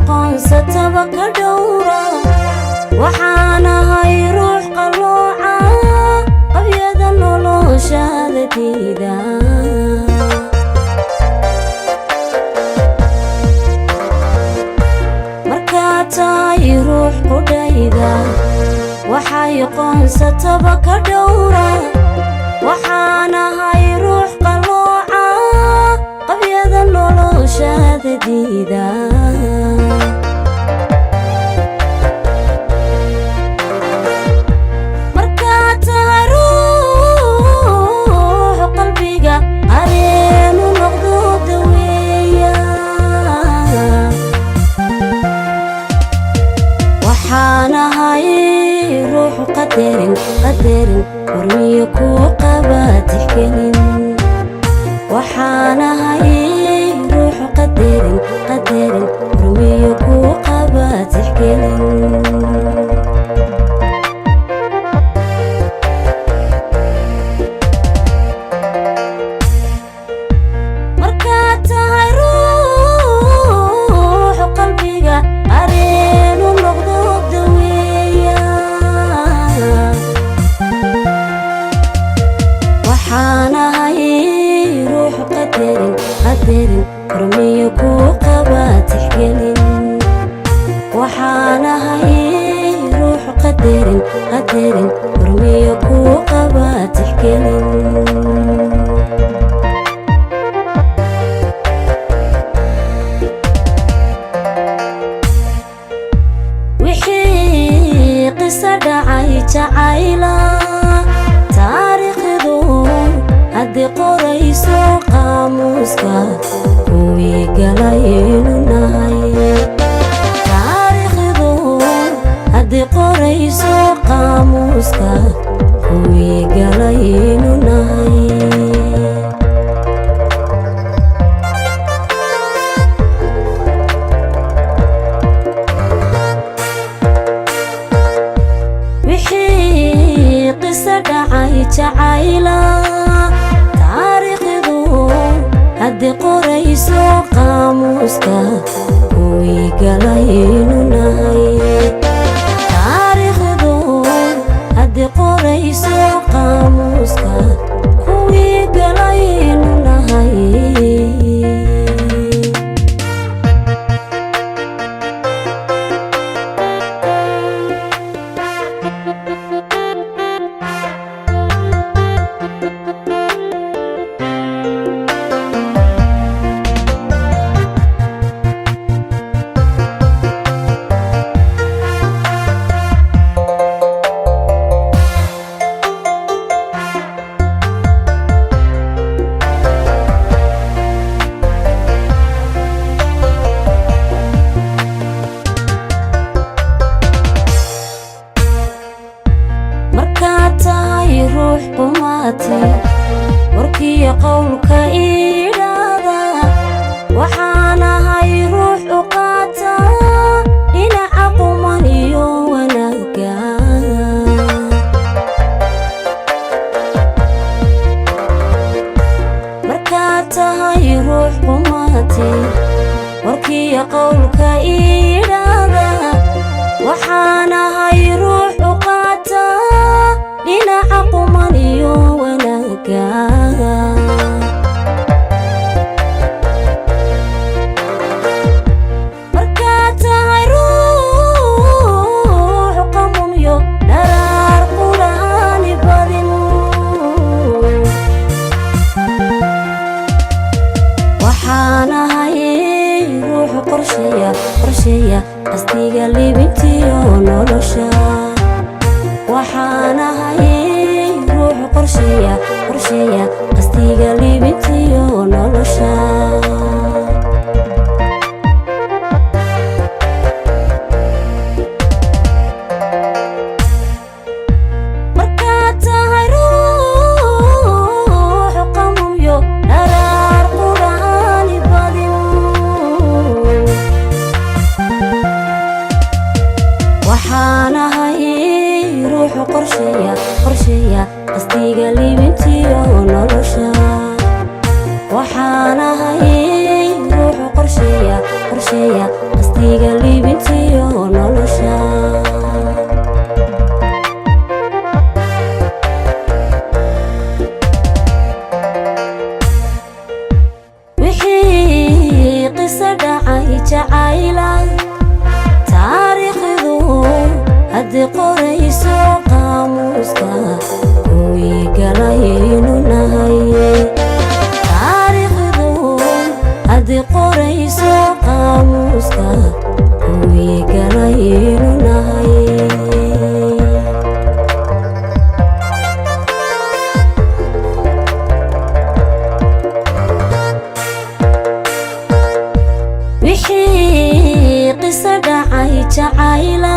Qoonsataba ka dhowra. Waxaan ahay ruux qalooca, qabyada noloshaada diida. Markaad tahay ruux qudhayda, waxay qoonsataba ka dhowra. Waxaan ahay ruux qalooca, qabyada noloshaada diida. Markaad tahay ruux qalbiga qareenu noqdo daweeya. Waxaan ahay ruux qadarin, qadarin hormiyo kuu qaba tixgelin. Waxaan ahay ruux qadarin, qadarin hormiyo kuu qaba tixgelin. Markaad tahay ruux qalbiga qareenu noqdo daweeya. Waxaan ahay ruux qadarin, qadarin hormiyo kuu qaba tixgelin. Waxaan ahay ruux qadarin, qadarin hormiyo kuu qaba tixgelin. Wixii qiso dhacay jacayla, taariikhdu haddii qorayso qaamuuska, kuwii galaynu nahay. Taariikhdu haddii qorayso qaamuuska, kuwii galaynu nahay. Wixii qiso dhacay jacayla, taariikhdu haddii qorayso qaamuuska, kuwii galaynu nahay. Taariikhdu haddii qorayso qaamuuska, kuwii galaynu nahay. Markaad tahay ruux qumaati, warkiyo qowlka iidhaada. Waxaan ahay ruux u qaata dhinaca quman iyo wanaagga. Markaad tahay ruux qumaati, warkiyo qowlka iidhaada. Waxaan ahay ruux u qaata dhinaca quman iyo wanaagga. Markaad tahay ruux qamunyo dharaar quraani badin. Waxaan ahay ruux qorsheeya, qorsheeya qasdiga libintiyo nolosha. Waxaan ahay ruux qorsheeya, qorsheeya qasdiga libintiyo nolosha. Markaad tahay ruux qamumyo dharaar quraani badin. Waxaan ahay ruux qorsheeya, qorsheeya qasdiga libintiyo nolosha. Waxaan ahay ruux qorsheeya, qorsheeya. Qasdiga liibintiyo nolosha. Wixii qiso dhacay jacayla, taariikhdu haddii qorayso qaamuuska, kuwii galaynu nahay. Taariikhdu haddii qorayso qaamuuska, kuwii galaynu nahay. Wixii qiso dhacay jacayla.